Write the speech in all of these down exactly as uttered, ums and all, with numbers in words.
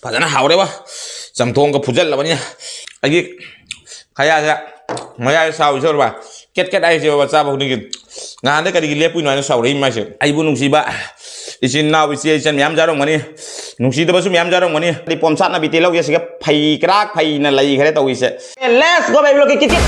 ꯐꯖꯅ ꯍꯥꯎꯔꯦꯕ꯫ ꯆꯝꯊꯣꯡꯒ ꯐꯨꯠꯆꯜꯂꯕꯅꯤꯅ꯫ ꯑꯩꯒꯤ ꯈꯌꯥꯁꯦ ꯃꯌꯥꯏꯗ ꯁꯥꯎꯔꯤꯁꯦ ꯎꯔꯕ? ꯀꯦꯠ ꯀꯦꯠ ꯍꯥꯏꯁꯦ ꯕꯕꯥ, ꯆꯥꯕ ꯈꯨꯗꯤꯡꯒꯤ꯫ ꯅꯍꯥꯟꯗꯩ ꯀꯔꯤꯒꯤ ꯂꯦꯞꯄꯨꯏꯅꯣ ꯍꯥꯏꯅ ꯁꯥꯎꯔꯛꯏ ꯃꯥꯏꯁꯦ꯫ ꯑꯩꯕꯨ ꯅꯨꯡꯁꯤꯕ ꯏꯆꯤꯟ ꯏꯅꯥꯎ, ꯏꯆꯦ ꯏꯆꯟ ꯃꯌꯥꯝ ꯌꯥꯎꯔꯝꯒꯅꯤ, ꯅꯨꯡꯁꯤꯗꯕꯁꯨ ꯃꯌꯥꯝ ꯌꯥꯎꯔꯝꯒꯅꯤ꯫ ꯑꯗꯩ ꯄꯣꯝꯁꯥꯠ ꯅꯥꯄꯤ ꯇꯤꯜꯍꯧꯁꯦ ꯁꯤꯒ ꯐꯩ ꯀ꯭ꯔꯥꯛ ꯐꯩꯅ ꯂꯩꯈ꯭ꯔꯦ ꯇꯧꯔꯤꯁꯦ꯫ Let's go, baby, look at kitchen.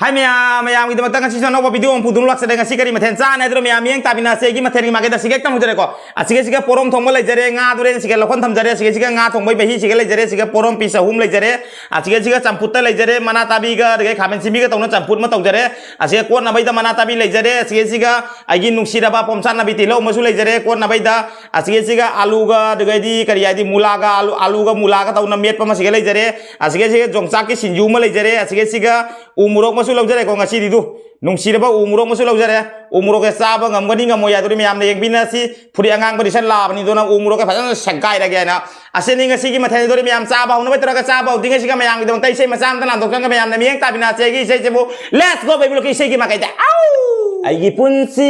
ꯍꯥꯏ ꯃꯌꯥꯝ, ꯃꯌꯥꯝꯒꯤꯗꯃꯛꯇ ꯉꯁꯤꯁꯨ ꯑꯅꯧꯕ video ꯑꯃ ꯄꯨꯗꯨꯅ ꯂꯥꯛꯆꯔꯦ꯫ ꯉꯁꯤ ꯀꯔꯤ ꯃꯊꯦꯜ ꯆꯥꯅꯤ ꯍꯥꯏꯗꯨꯅ ꯃꯌꯥꯝ ꯃꯤꯠꯌꯦꯡ ꯇꯥꯃꯤꯟꯅꯁꯦ꯫ ꯑꯩꯒꯤ ꯃꯊꯦꯜꯒꯤ ꯃꯥꯏꯀꯩꯗ ꯁꯤꯒ ꯍꯦꯛꯇ ꯍꯧꯖꯔꯦꯀꯣ꯫ ꯑꯁꯤꯒ ꯁꯤꯒ ꯄꯣꯔꯣꯝ ꯊꯣꯡꯕ ꯂꯩꯖꯔꯦ, ꯉꯥꯗꯨ ꯍꯣꯔꯦꯟ ꯁꯤꯒ ꯂꯧꯈꯣꯟ ꯊꯝꯖꯔꯦ꯫ ꯑꯁꯤꯒ ꯁꯤꯒ ꯉꯥ ꯊꯣꯡꯕꯒꯤ ꯃꯍꯤ ꯁꯤꯒ ꯂꯩꯖꯔꯦ, ꯁꯤꯒ ꯄꯣꯔꯣꯝ piece ꯑꯍꯨꯝ ꯂꯩꯖꯔꯦ꯫ ꯑꯁꯤꯒ ꯁꯤꯒ ꯆꯝꯐꯨꯠꯇ ꯂꯩꯖꯔꯦ, ꯃꯅꯥ ꯇꯥꯕꯤꯒ ꯑꯗꯒꯤ ꯈꯥꯃꯦꯟ ꯁꯤꯟꯕꯤꯒ ꯇꯧꯅ ꯆꯝꯐꯨꯠ ꯑꯃ ꯇꯧꯖꯔꯦ꯫ ꯑꯁꯤꯒ ꯀꯣꯠꯅꯕꯩꯗ ꯃꯅꯥ ꯇꯥꯕꯤ ꯂꯩꯖꯔꯦ꯫ ꯑꯁꯤꯒ ꯁꯤꯒ ꯑꯩꯒꯤ ꯅꯨꯡꯁꯤꯔꯕ ꯄꯣꯝꯁꯥꯠ ꯅꯥꯄꯤ ꯇꯤꯜꯍꯧ ꯑꯃꯁꯨ ꯂꯩꯖꯔꯦ ꯀꯣꯠꯅꯕꯩꯗ꯫ ꯑꯁꯤꯒ ꯁꯤꯒ ꯑꯂꯨꯒ ꯑꯗꯨꯒꯩꯗꯤ ꯀꯔꯤ ꯍꯥꯏꯗꯤ ꯃꯨꯂꯥꯒ ꯑꯂꯨ, ꯑꯂꯨꯒ ꯃꯨꯂꯥꯒ ꯇꯧꯅ ꯃꯦꯠꯄ ꯑꯃ ꯁꯤꯒ ꯂꯩꯖꯔꯦ꯫ ꯑꯁꯤꯒ ꯁꯤꯒ ꯌꯣꯡꯆꯥꯛꯀꯤ ꯁꯤꯡꯖꯨ ꯑꯃ ꯂꯩꯖꯔꯦ꯫ ꯑꯁꯤꯒ ꯁꯤꯒ ꯎ ꯃꯣꯔꯣꯛ ꯑꯃꯁꯨ ꯂꯧꯖꯔꯦꯀꯣ ꯉꯁꯤꯗꯤꯗꯨ꯫ ꯅꯨꯡꯁꯤꯔꯕ ꯎ ꯃꯣꯔꯣꯛ ꯑꯃꯁꯨ ꯂꯧꯖꯔꯦ꯫ ꯎ ꯃꯣꯔꯣꯛꯁꯦ ꯆꯥꯕ ꯉꯝꯒꯅꯤ ꯉꯝꯃꯣꯏ ꯍꯥꯏꯗꯨꯗꯤ ꯃꯌꯥꯝꯅ ꯌꯦꯡꯕꯤꯅꯁꯤ꯫ ꯐꯨꯔꯤꯠ ꯑꯉꯥꯡꯕ ꯂꯤꯠꯁꯜꯂꯛꯑꯕꯅꯤ, ꯑꯗꯨꯅ ꯎ ꯃꯣꯔꯣꯛꯁꯦ ꯐꯖꯅ ꯁꯦꯒꯥꯏꯔꯒꯦ ꯍꯥꯏꯅ꯫ ꯑꯁꯤꯅꯤ ꯉꯁꯤꯒꯤ ꯃꯊꯦꯜ꯫ ꯑꯗꯨꯗꯤ ꯃꯌꯥꯝ ꯆꯥꯕ ꯍꯧꯅꯕ ꯇꯧꯔꯒ ꯆꯥꯕ ꯍꯧꯗ꯭ꯔꯤꯉꯩꯁꯤꯒ ꯃꯌꯥꯝꯒꯤꯗꯃꯛꯇ ꯏꯁꯩ ꯃꯆꯥ ꯑꯃꯇ ꯂꯥꯟꯊꯣꯛꯆꯔꯒ ꯃꯌꯥꯝꯅ ꯃꯤꯠꯌꯦꯡ ꯇꯥꯃꯤꯟꯅꯁꯦ꯫ ꯑꯩꯒꯤ ꯏꯁꯩꯁꯤꯕꯨ Let's go, baby, look ꯏꯁꯩꯒꯤ ꯃꯥꯏꯀꯩꯗ꯫ ꯑꯩꯒꯤ ꯄꯨꯟꯁꯤ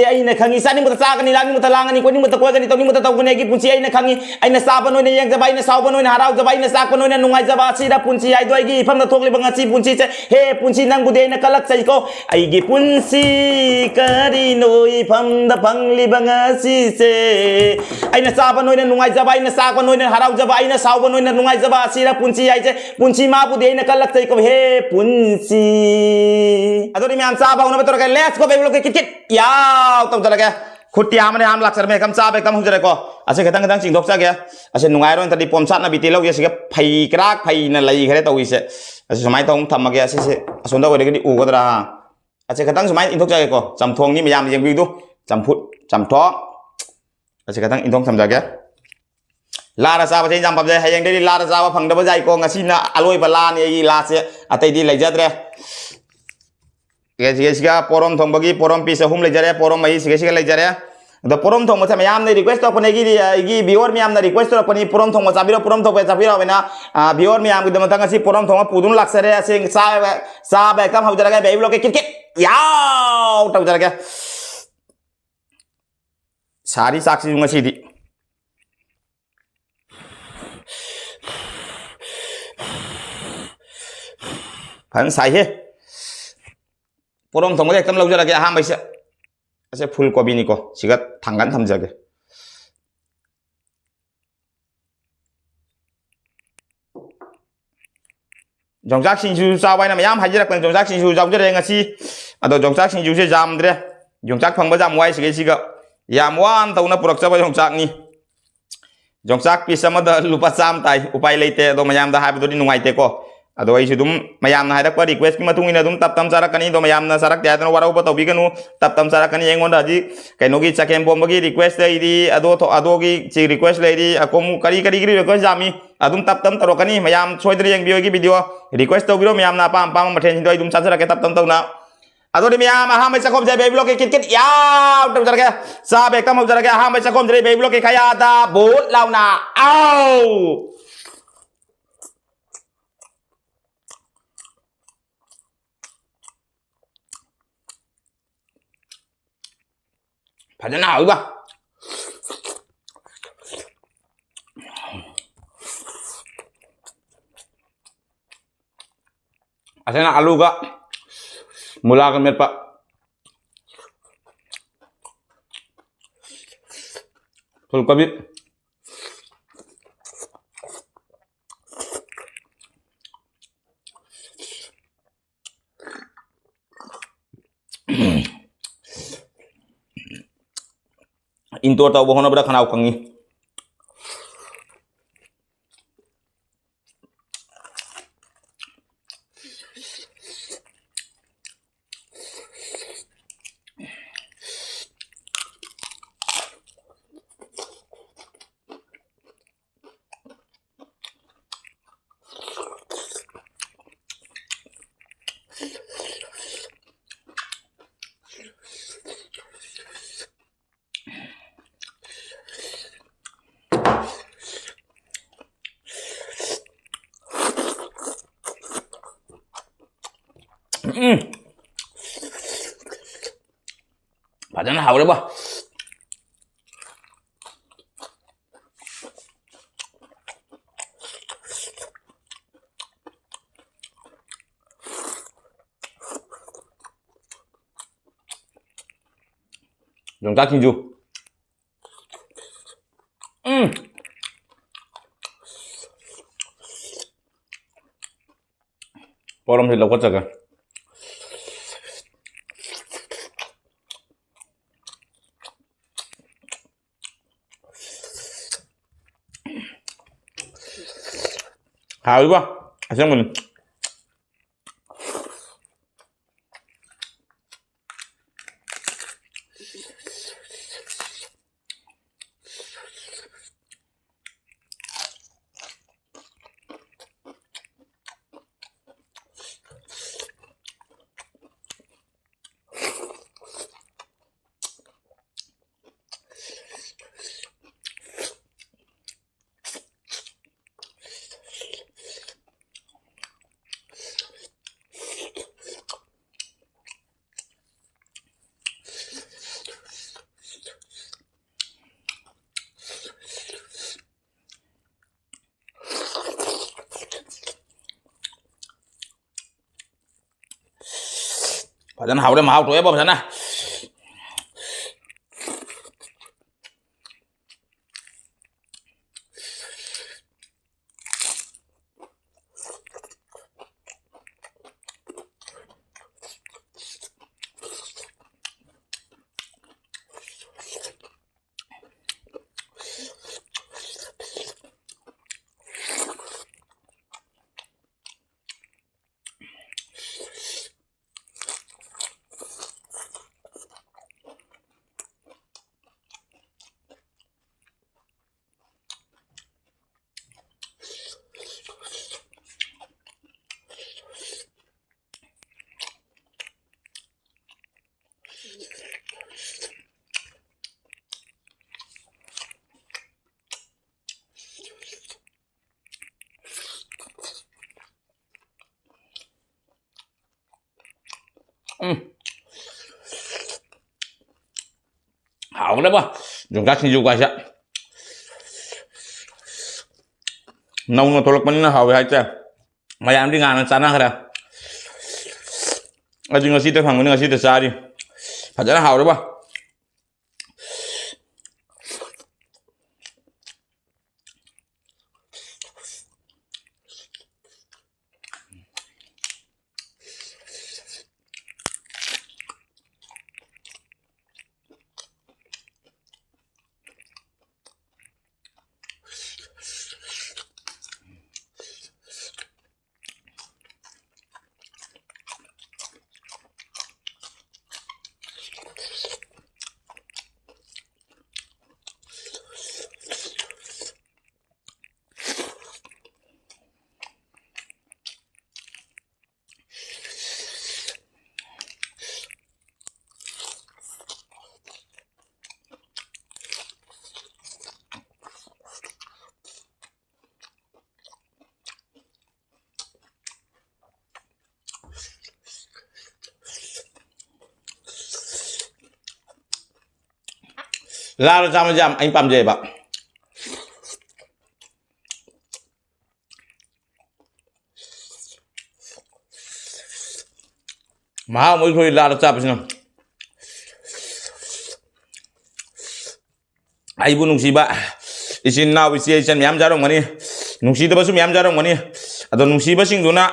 ꯑꯩꯅ ꯈꯪꯉꯤ, ꯆꯥꯅꯤꯡꯕꯗ ꯆꯥꯒꯅꯤ, ꯂꯥꯛꯅꯤꯡꯕꯗ ꯂꯥꯡꯒꯅꯤ, ꯀꯣꯏꯅꯤꯡꯕꯗ ꯀꯣꯏꯒꯅꯤ, ꯇꯧꯅꯤꯡꯕꯗ ꯇꯧꯒꯅꯤ꯫ ꯑꯩꯒꯤ ꯄꯨꯟꯁꯤ ꯑꯩꯅ ꯈꯪꯉꯤ꯫ ꯑꯩꯅ ꯆꯥꯕ ꯅꯣꯏꯅ ꯌꯦꯡꯖꯕ, ꯑꯩꯅ ꯁꯥꯎꯕ ꯅꯣꯏꯅ ꯍꯔꯥꯎꯖꯕ, ꯑꯩꯅ ꯆꯥꯛꯄ ꯅꯣꯏꯅ ꯅꯨꯡꯉꯥꯏꯖꯕ, ꯑꯁꯤꯗ ꯄꯨꯟꯁꯤ ꯍꯥꯏꯗꯣ ꯑꯩꯒꯤ ꯏꯐꯝꯗ ꯊꯣꯛꯂꯤꯕ ꯉꯁꯤ ꯄꯨꯟꯁꯤꯁꯦ꯫ ꯍꯦ ꯄꯨꯟꯁꯤ, ꯅꯪꯕꯨꯗꯤ ꯑꯩꯅ ꯀꯜꯂꯛꯆꯩꯀꯣ꯫ ꯑꯩꯒꯤ ꯄꯨꯟꯁꯤ ꯀꯔꯤꯅꯣ ꯏꯐꯝꯗ ꯐꯪꯂꯤꯕ ꯉꯁꯤꯁꯦ? ꯑꯩꯅ ꯆꯥꯕ ꯅꯣꯏꯅ ꯅꯨꯡꯉꯥꯏꯖꯕ, ꯑꯩꯅ ꯆꯥꯛꯄ ꯅꯣꯏꯅ ꯍꯔꯥꯎꯖꯕ, ꯑꯩꯅ ꯁꯥꯎꯕ ꯅꯣꯏꯅ ꯅꯨꯡꯉꯥꯏꯖꯕ, ꯑꯁꯤꯗ ꯄꯨꯟꯁꯤ ꯍꯥꯏꯁꯦ꯫ ꯄꯨꯟꯁꯤ ꯃꯥꯕꯨꯗꯤ ꯑꯩꯅ ꯀꯜꯂꯛꯆꯩꯀꯣ꯫ ꯍꯦ ꯄꯨꯟꯁꯤ꯫ ꯑꯗꯨꯗꯤ ꯃꯌꯥꯝ ꯆꯥꯕ ꯍꯧꯅꯕ ꯇꯧꯔꯒꯦ꯫ Let's go, baby, look, kit kit. ꯌꯥꯎ ꯇꯧꯖꯔꯒꯦ꯫ ꯈꯨꯠꯇꯤ ꯑꯃꯅ ꯌꯥꯝ ꯂꯥꯛꯆꯔꯝꯃꯦ꯫ ꯀꯝ ꯆꯥꯕ ꯍꯦꯛꯇ ꯍꯧꯖꯔꯦꯀꯣ꯫ ꯑꯁꯤ ꯈꯤꯇꯪ ꯈꯤꯇꯪ ꯆꯤꯡꯊꯣꯛꯆꯒꯦ꯫ ꯑꯁꯤ ꯅꯨꯡꯉꯥꯏꯔꯣꯏ ꯅꯠꯇ꯭ꯔꯗꯤ ꯄꯣꯝꯁꯥꯠ ꯅꯥꯄꯤ ꯇꯤꯜꯍꯧꯁꯦ ꯁꯤꯒ ꯐꯩ ꯀ꯭ꯔꯥꯛ ꯐꯩꯅ ꯂꯩꯈ꯭ꯔꯦ ꯇꯧꯔꯤꯁꯦ꯫ ꯑꯁꯤ ꯁꯨꯃꯥꯏꯅ ꯇꯧ ꯊꯝꯃꯒꯦ꯫ ꯑꯁꯤꯁꯦ ꯑꯁꯣꯝꯗ ꯑꯣꯏꯔꯒꯗꯤ ꯎꯒꯗ꯭ꯔꯥ? ꯑꯁꯤ ꯈꯤꯇꯪ ꯁꯨꯃꯥꯏꯅ ꯏꯟꯊꯣꯛꯆꯒꯦꯀꯣ꯫ ꯆꯝꯊꯣꯡꯅꯤ ꯃꯌꯥꯝ ꯌꯦꯡꯕꯤꯗꯨ꯫ ꯆꯝꯐꯨꯠ, ꯆꯝꯊꯣꯡ꯫ ꯑꯁꯤ ꯈꯤꯇꯪ ꯏꯟꯊꯣꯛ ꯊꯝꯖꯒꯦ꯫ ꯂꯥꯔ ꯆꯥꯕꯁꯦ ꯑꯩ ꯌꯥꯝ ꯄꯥꯝꯖꯩ꯫ ꯍꯌꯦꯡꯗꯩꯗꯤ ꯂꯥꯔ ꯆꯥꯕ ꯐꯪꯗꯕ ꯌꯥꯏꯀꯣ꯫ ꯉꯁꯤꯅ ꯑꯂꯣꯏꯕ ꯂꯥꯅꯤ ꯑꯩꯒꯤ ꯂꯥꯁꯦ꯫ ꯑꯇꯩꯗꯤ ꯂꯩꯖꯗ꯭ꯔꯦ꯫ ꯁꯤꯒ, ꯁꯤꯒ, ꯁꯤꯒ ꯄꯣꯔꯣꯝ ꯊꯣꯡꯕꯒꯤ ꯄꯣꯔꯣꯝ piece ꯑꯍꯨꯝ ꯂꯩꯖꯔꯦ, ꯄꯣꯔꯣꯝ ꯃꯍꯤ ꯁꯤꯒ, ꯁꯤꯒ ꯂꯩꯖꯔꯦ꯫ ꯑꯗꯣ ꯄꯣꯔꯣꯝ ꯊꯣꯡꯕꯁꯦ ꯃꯌꯥꯝꯅ request ꯇꯧꯔꯛꯄꯅꯦ, ꯑꯩꯒꯤ, ꯑꯩꯒꯤ viewer ꯃꯌꯥꯝꯅ request ꯇꯧꯔꯛꯄꯅꯤ, "ꯄꯣꯔꯣꯝ ꯊꯣꯡꯕ ꯆꯥꯕꯤꯔꯣ, ꯄꯣꯔꯣꯝ ꯊꯣꯡꯕ ꯆꯥꯕꯤꯔꯣ" ꯍꯥꯏꯅ꯫ ꯑ, viewer ꯃꯌꯥꯝꯒꯤꯗꯃꯛꯇ ꯉꯁꯤ ꯄꯣꯔꯣꯝ ꯊꯣꯡꯕ ꯄꯨꯗꯨꯅ ꯂꯥꯛꯆꯔꯦ꯫ ꯑꯁꯦꯡ ꯆꯥꯕ, ꯆꯥꯕ ꯍꯦꯛꯇ ꯍꯧꯖꯔꯒꯦ, baby ꯕ꯭ꯂꯣꯛꯀꯤ ꯀꯤꯠ ꯀꯤꯠ ꯌꯥꯎ ꯇꯧꯖꯔꯒꯦ꯫ ꯁꯥꯔꯤ ꯆꯥꯛꯁꯤꯁꯨ ꯉꯁꯤꯗꯤ꯫ ꯐꯖꯅ ꯁꯥꯏꯍꯦ꯫ ꯄꯣꯔꯣꯝ ꯊꯣꯡꯕꯗ ꯍꯦꯛꯇ ꯂꯧꯖꯔꯒꯦ ꯑꯍꯥꯟꯕꯩꯁꯦ꯫ ꯑꯁꯦ ꯐꯨꯜ ꯀꯣꯕꯤꯅꯤꯀꯣ, ꯁꯤꯒ ꯊꯥꯡꯒꯠ ꯊꯝꯖꯒꯦ꯫ ꯌꯣꯡꯆꯥꯛ ꯁꯤꯡꯖꯨ ꯆꯥꯎ ꯍꯥꯏꯅ ꯃꯌꯥꯝ ꯍꯥꯏꯖꯔꯛꯄꯅꯤ, ꯌꯣꯡꯆꯥꯛ ꯁꯤꯡꯖꯨ ꯌꯥꯎꯖꯔꯦ ꯉꯁꯤ꯫ ꯑꯗꯣ ꯌꯣꯡꯆꯥꯛ ꯁꯤꯡꯖꯨꯁꯦ ꯌꯥꯝꯗ꯭ꯔꯦ, ꯌꯣꯡꯆꯥꯛ ꯐꯪꯕ ꯌꯥꯝ ꯋꯥꯏ ꯁꯤꯈꯩꯁꯤꯒ, ꯌꯥꯝ ꯋꯥꯅ ꯇꯧꯅ ꯄꯨꯔꯛꯆꯕ ꯌꯣꯡꯆꯥꯛꯅꯤ꯫ ꯌꯣꯡꯆꯥꯛ piece ꯑꯃꯗ ꯂꯨꯄꯥ ꯆꯥꯝꯃ ꯇꯥꯏ, ꯎꯄꯥꯏ ꯂꯩꯇꯦ꯫ ꯑꯗꯣ ꯃꯌꯥꯝꯗ ꯍꯥꯏꯕꯗꯨꯗꯤ ꯅꯨꯡꯉꯥꯏꯇꯦꯀꯣ꯫ ꯑꯗꯣ ꯑꯩꯁꯨ ꯑꯗꯨꯝ ꯃꯌꯥꯝꯅ ꯍꯥꯏꯔꯛꯄ request ꯀꯤ ꯃꯇꯨꯡ ꯏꯟꯅ ꯑꯗꯨꯝ ꯇꯞ ꯇꯞ ꯆꯥꯔꯛꯀꯅꯤ꯫ ꯑꯗꯣ ꯃꯌꯥꯝꯅ ꯆꯥꯔꯛꯇꯦ ꯍꯥꯏꯗꯅ ꯋꯥꯔꯧꯕ ꯇꯧꯕꯤꯒꯅꯨ, ꯇꯞ ꯇꯞ ꯆꯥꯔꯛꯀꯅꯤ꯫ ꯑꯩꯉꯣꯟꯗ ꯍꯧꯖꯤꯛ ꯀꯩꯅꯣꯒꯤ ꯆꯒꯦꯝ ꯄꯣꯝꯕꯒꯤ request ꯂꯩꯔꯤ, ꯑꯗꯣ ꯊꯣ-, ꯑꯗꯣꯒꯤ ꯆꯤ request ꯂꯩꯔꯤ, ꯑꯀꯣꯝ ꯀꯔꯤ ꯀꯔꯤꯒꯤ request ꯌꯥꯝꯃꯤ, ꯑꯗꯨꯝ ꯇꯞ ꯇꯞ ꯇꯧꯔꯛꯀꯅꯤ꯫ ꯃꯌꯥꯝ ꯁꯣꯏꯗꯅ ꯌꯦꯡꯕꯤꯌꯨ ꯑꯩꯒꯤ video, request ꯇꯧꯕꯤꯔꯣ꯫ ꯃꯌꯥꯝꯅ ꯑꯄꯥꯝ ꯑꯄꯥꯝꯕ ꯃꯊꯦꯜꯁꯤꯡꯗꯣ ꯑꯩ ꯑꯗꯨꯝ ꯆꯥꯖꯔꯛꯀꯦ ꯇꯞ ꯇꯞ ꯇꯧꯅ꯫ ꯑꯗꯨꯗꯤ ꯃꯌꯥꯝ ꯑꯍꯥꯟꯕ ꯆꯥꯛꯈꯨꯝꯁꯦ baby ꯕ꯭ꯂꯣꯛꯀꯤ ꯀꯤꯠ ꯀꯤꯠ ꯌꯥꯎ ꯇꯧꯖꯔꯒꯦ꯫ ꯆꯥꯕ ꯍꯦꯛꯇ ꯍꯧꯖꯔꯒꯦ꯫ ꯑꯍꯥꯟꯕ ꯆꯥꯛꯈꯨꯝꯁꯤꯗꯤ baby ꯕ꯭ꯂꯣꯛꯀꯤ ꯈꯌꯥꯗ ꯕꯨꯠ ꯂꯥꯎꯅ꯫ ꯑꯥꯎ! ꯐꯖꯅ ꯍꯥꯎꯏꯕ꯫ ꯑꯁꯤꯅ ꯑꯂꯨꯒ ꯃꯨꯂꯥꯒ ꯃꯦꯠꯄ꯫ ꯐꯨꯜ ꯀꯣꯕꯤ꯫ Intro ꯇꯧꯕ ꯍꯣꯠꯅꯕꯗ ꯈꯅꯥꯎ ꯀꯪꯉꯤ꯫ ꯎꯝ꯫ ꯐꯖꯅ ꯍꯥꯎꯔꯦꯕꯣ꯫ ꯌꯣꯡꯆꯥꯛ ꯁꯤꯡꯖꯨ꯫ ꯎꯝ꯫ ꯄꯣꯔꯣꯝꯁꯦ ꯂꯧꯈꯠꯆꯒꯦ꯫ ꯍꯥꯎꯏꯕꯣ, ꯑꯁꯦꯡꯕꯅꯤ꯫ ꯐꯖꯅ ꯍꯥꯎꯔꯦ, ꯃꯍꯥꯎ ꯊꯣꯛꯑꯦꯕ ꯐꯖꯅ꯫ ꯎꯝ꯫ ꯍꯥꯎꯈ꯭ꯔꯦꯕ ꯌꯣꯡꯆꯥꯛ ꯁꯤꯡꯖꯨ ꯀꯥꯏꯁꯦ꯫ ꯅꯧꯅ ꯊꯣꯛꯂꯛꯄꯅꯤꯅ ꯍꯥꯎꯋꯦ ꯍꯥꯏꯇꯥꯔꯦ꯫ ꯃꯌꯥꯝꯗꯤ ꯉꯥꯟꯅ ꯆꯥꯅꯈ꯭ꯔꯦ꯫ ꯑꯩꯗꯤ ꯉꯁꯤꯗ ꯐꯪꯕꯅꯤ, ꯉꯁꯤꯗ ꯆꯥꯔꯤ꯫ ꯐꯖꯅ ꯍꯥꯎꯔꯦꯕ꯫ ꯂꯥꯗ ꯆꯥꯕꯁꯦ ꯌꯥꯝ ꯑꯩꯅ ꯄꯥꯝꯖꯩꯌꯦꯕ꯫ ꯃꯍꯥꯎ ꯑꯃ ꯊꯣꯛꯏ ꯂꯥꯗ ꯆꯥꯕꯁꯤꯅ꯫ ꯑꯩꯕꯨ ꯅꯨꯡꯁꯤꯕ ꯏꯆꯤꯟ ꯏꯅꯥꯎ, ꯏꯆꯦ ꯏꯆꯟ ꯃꯌꯥꯝ ꯌꯥꯎꯔꯝꯒꯅꯤ, ꯅꯨꯡꯁꯤꯗꯕꯁꯨ ꯃꯌꯥꯝ ꯌꯥꯎꯔꯝꯒꯅꯤ꯫ ꯑꯗꯣ ꯅꯨꯡꯁꯤꯕꯁꯤꯡꯗꯨꯅ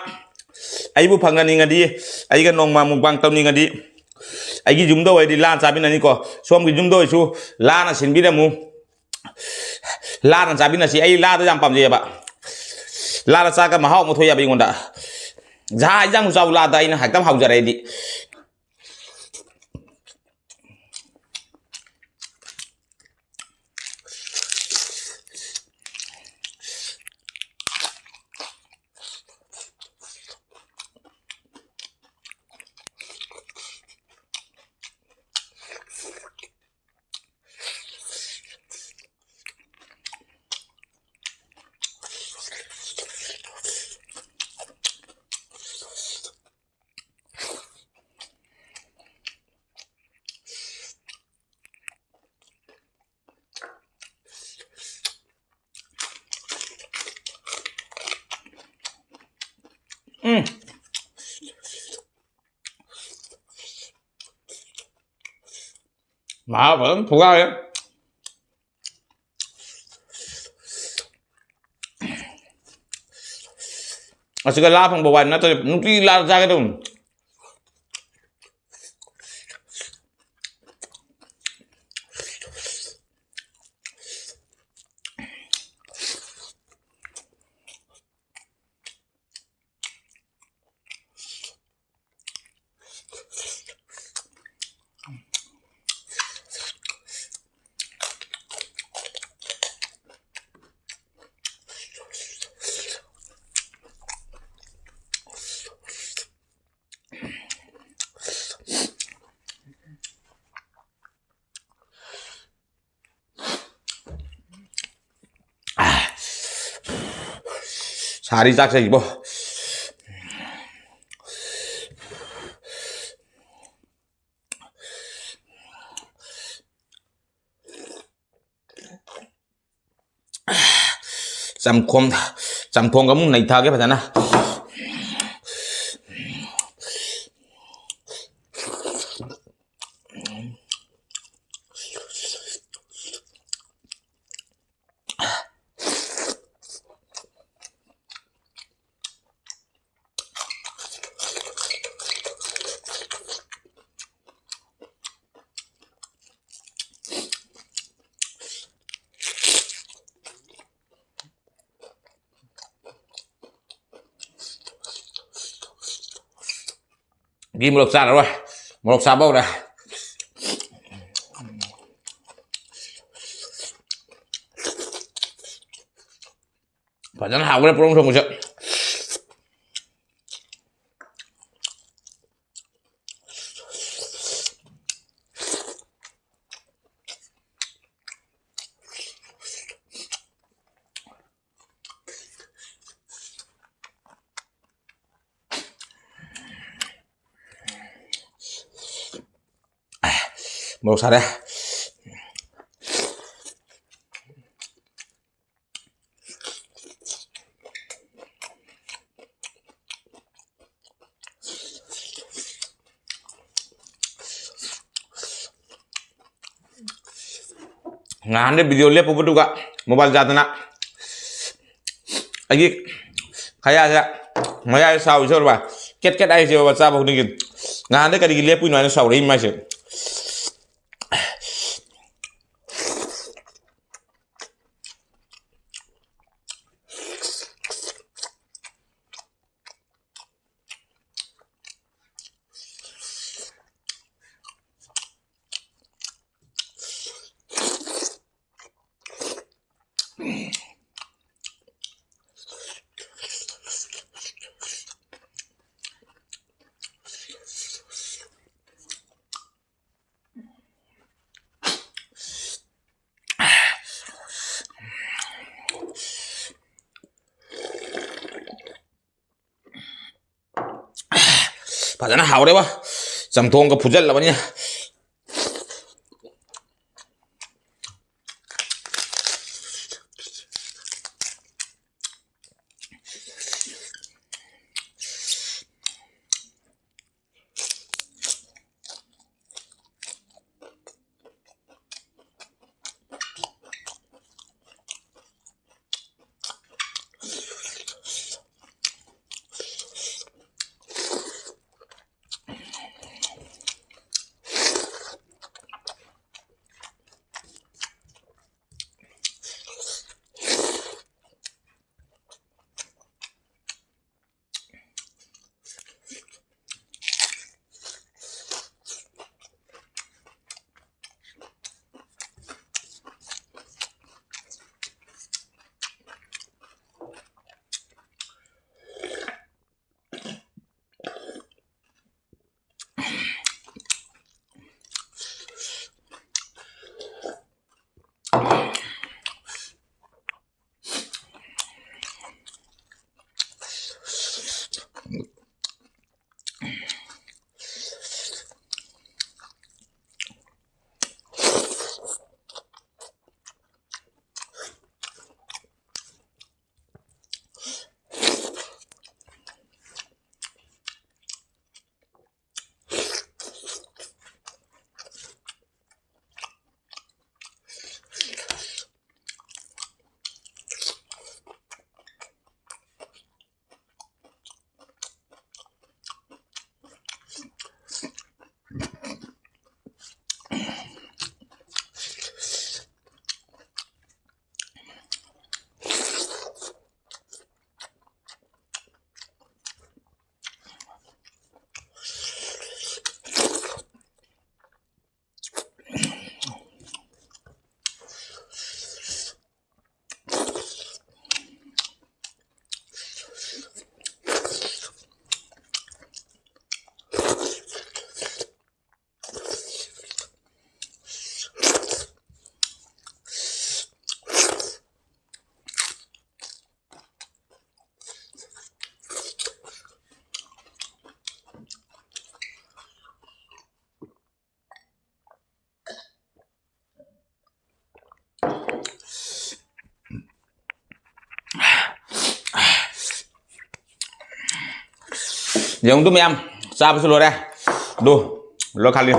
ꯑꯩꯕꯨ ꯐꯪꯍꯟꯅꯤꯡꯉꯗꯤ, ꯑꯩꯒ ꯅꯣꯡꯃ ꯃꯨꯛꯕꯥꯡ ꯇꯧꯅꯤꯡꯉꯗꯤ, ꯑꯩꯒꯤ ꯌꯨꯝꯗ ꯑꯣꯏꯔꯗꯤ ꯂꯥ ꯆꯥꯃꯤꯟꯅꯅꯤꯀꯣ, ꯁꯣꯝꯒꯤ ꯌꯨꯝꯗ ꯑꯣꯏꯔꯁꯨ ꯂꯥꯅ ꯁꯤꯟꯕꯤꯔꯝꯃꯨ꯫ ꯂꯥꯅ ꯆꯥꯃꯤꯟꯅꯁꯤ꯫ ꯑꯩ ꯂꯥꯗ ꯌꯥꯝ ꯄꯥꯝꯖꯩꯑꯕ꯫ ꯂꯥꯗ ꯆꯥꯒ ꯃꯍꯥꯎ ꯑꯃ ꯊꯣꯛꯑꯦꯕ ꯑꯩꯉꯣꯟꯗ꯫ ꯖꯍꯥ ꯏꯟꯖꯥꯡꯁꯨ ꯆꯥꯎ ꯂꯥꯗ, ꯑꯩꯅ ꯍꯦꯛꯇ ꯍꯥꯎꯖꯔꯦ ꯑꯩꯗꯤ꯫ ꯃꯍꯥꯎ ꯐꯖꯅ ꯐꯨꯒꯥꯏꯔꯦ꯫ ꯑꯁꯤꯒ ꯂꯥ ꯐꯪꯕ ꯋꯥꯏ ꯅꯠꯇ꯭ꯔꯗꯤ ꯅꯨꯡꯇꯤꯒꯤ ꯂꯥ ꯆꯥꯒꯦ ꯇꯧꯕꯅꯤ꯫ ꯁꯥꯔꯤ ꯆꯥꯛ ꯆꯪꯉꯤꯕꯣ꯫ ꯆꯝꯈꯣꯝ-, ꯆꯝꯊꯣꯡꯒ ꯑꯃꯨꯛ ꯅꯩꯊꯛꯑꯒꯦ ꯐꯖꯅ꯫ ꯒꯤ ꯃꯣꯔꯣꯛ ꯆꯥꯔꯔꯣꯏ꯫ ꯃꯣꯔꯣꯛ ꯆꯥꯕ ꯍꯧꯔꯦ꯫ ꯐꯖꯅ ꯍꯥꯎꯈ꯭ꯔꯦ ꯄꯣꯔꯣꯡ ꯊꯣꯡꯕꯁꯦ꯫ ꯃꯣꯔꯣꯛ ꯁꯥꯔꯦ꯫ ꯉꯍꯥꯟꯗ ꯚꯤꯗꯤꯑꯣ ꯂꯦꯞꯄꯨꯕꯗꯨꯒ ꯃꯣꯕꯥꯏꯜ ꯆꯥꯗꯅ ꯑꯩꯒꯤ ꯈꯌꯥꯁꯦ ꯃꯌꯥꯏꯗ ꯁꯥꯎꯔꯤ ꯁꯧꯔꯕ ꯀꯦꯠ ꯀꯦꯠ ꯍꯥꯏꯁꯦ ꯕꯕꯥ ꯆꯥꯕ ꯈꯨꯗꯤꯡꯒꯤ꯫ ꯉꯍꯥꯟꯗ ꯀꯔꯤꯒꯤ ꯂꯦꯞꯄꯨꯏꯅꯣ ꯍꯥꯏꯅ ꯁꯥꯎꯔꯛꯏ ꯃꯥꯏꯁꯦ꯫ ꯐꯖꯅ ꯍꯥꯎꯔꯦꯕ, ꯆꯝꯊꯣꯡꯒ ꯐꯨꯖꯜꯂꯕꯅꯤꯅ꯫ ꯌꯦꯡꯗꯨ ꯃꯌꯥꯝ, ꯆꯥꯕꯁꯨ ꯂꯣꯏꯔꯦ꯫ ꯑꯗꯨ ꯂꯣꯏ ꯈꯥꯛꯂꯤ꯫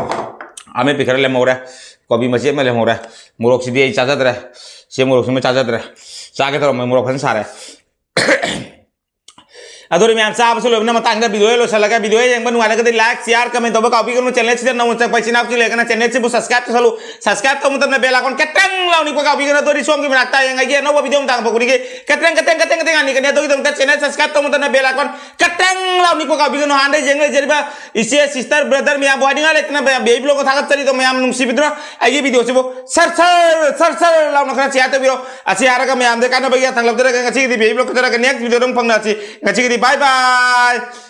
ꯑꯃꯦꯠꯄꯤ ꯈꯔ ꯂꯦꯝꯍꯧꯔꯦ꯫ ꯀꯣꯕꯤ ꯃꯆꯦꯠ ꯑꯃ ꯂꯦꯝꯍꯧꯔꯦ꯫ ꯃꯣꯔꯣꯛꯁꯤꯗꯤ ꯑꯩ ꯆꯥꯖꯗ꯭ꯔꯦ꯫ ꯁꯤ ꯃꯣꯔꯣꯛꯁꯤꯃ ꯆꯥꯖꯗ꯭ꯔꯦ꯫ ꯆꯥꯒꯦ ꯇꯧꯔꯝꯕ ꯃꯣꯔꯣꯛ ꯐꯖꯅ ꯁꯥꯔꯦ꯫ ꯑꯗꯨꯗꯤ ꯃꯌꯥꯝ, ꯆꯥꯕꯁꯨ ꯂꯣꯏꯕꯅ ꯃꯇꯥꯡꯗ video ꯂꯣꯏꯁꯤꯜꯂꯒ, video ꯌꯦꯡꯕ ꯅꯨꯡꯉꯥꯏꯔꯒꯗꯤ like, share, comment ꯇꯧꯕ ꯀꯥꯎꯕꯤꯒꯅꯨ꯫ Channel ꯁꯤꯗ ꯅꯧꯅ ꯆꯪꯉꯛꯄ ꯏꯆꯤꯟ ꯏꯅꯥꯎꯁꯤꯡ ꯂꯩꯔꯒꯅ channel ꯁꯤꯕꯨ subscribe ꯇꯧꯁꯜꯂꯨ꯫ Subscribe ꯇꯧꯕ ꯃꯇꯝꯗ bell icon ꯈꯤꯇꯪ ꯂꯥꯎ ꯅꯤꯛꯄ ꯀꯥꯎꯕꯤꯒꯅꯨ꯫ ꯑꯗꯨꯗꯤ ꯁꯣꯝꯒꯤ ꯃꯅꯥꯛꯇ ꯍꯌꯦꯡ ꯑꯩꯒꯤ ꯑꯅꯧꯕ video ꯑꯃ ꯇꯥꯡꯕ ꯈꯨꯗꯤꯡꯒꯤ ꯈꯤꯇꯪ, ꯈꯤꯇꯪ, ꯈꯤꯇꯪ, ꯈꯤꯇꯪ ꯍꯥꯟꯅꯤꯛꯀꯅꯤ꯫ ꯑꯗꯨꯒꯤꯗꯃꯛꯇ channel subscribe ꯇꯧꯕ ꯃꯇꯝꯗ bell icon ꯈꯤꯇꯪ ꯂꯥꯎ ꯅꯤꯛꯄ ꯀꯥꯎꯕꯤꯒꯅꯨ꯫ ꯍꯥꯟꯅ ꯌꯦꯡ ꯂꯩꯖꯔꯤꯕ ꯏꯆꯦ, sister, brother ꯃꯌꯥꯝꯕꯨ ꯍꯥꯏꯅꯤꯡꯉꯥꯏ ꯂꯩꯇꯅ ꯃꯌꯥꯝ baby vlog ꯊꯥꯒꯠꯆꯔꯤꯗꯣ, ꯃꯌꯥꯝ ꯅꯨꯡꯁꯤꯕꯤꯗꯨꯅ ꯑꯩꯒꯤ video ꯁꯤꯕꯨ ꯁꯔ ꯁꯔ, ꯁꯔ ꯁꯔ ꯂꯥꯎꯅ ꯈꯔ share ꯇꯧꯕꯤꯔꯣ꯫ ꯑꯁꯤ ꯍꯥꯏꯔꯒ ꯃꯌꯥꯝꯗ ꯀꯥꯟꯅꯕꯒꯤ ꯌꯥꯊꯪ ꯂꯧꯖꯔꯒ ꯉꯁꯤꯒꯤꯗꯤ baby vlog ꯀꯛꯆꯔꯒ next video ꯗ ꯑꯃꯨꯛ ꯐꯪꯅꯁꯤ꯫ ꯉꯁꯤꯒꯤꯗꯤ bye bye꯫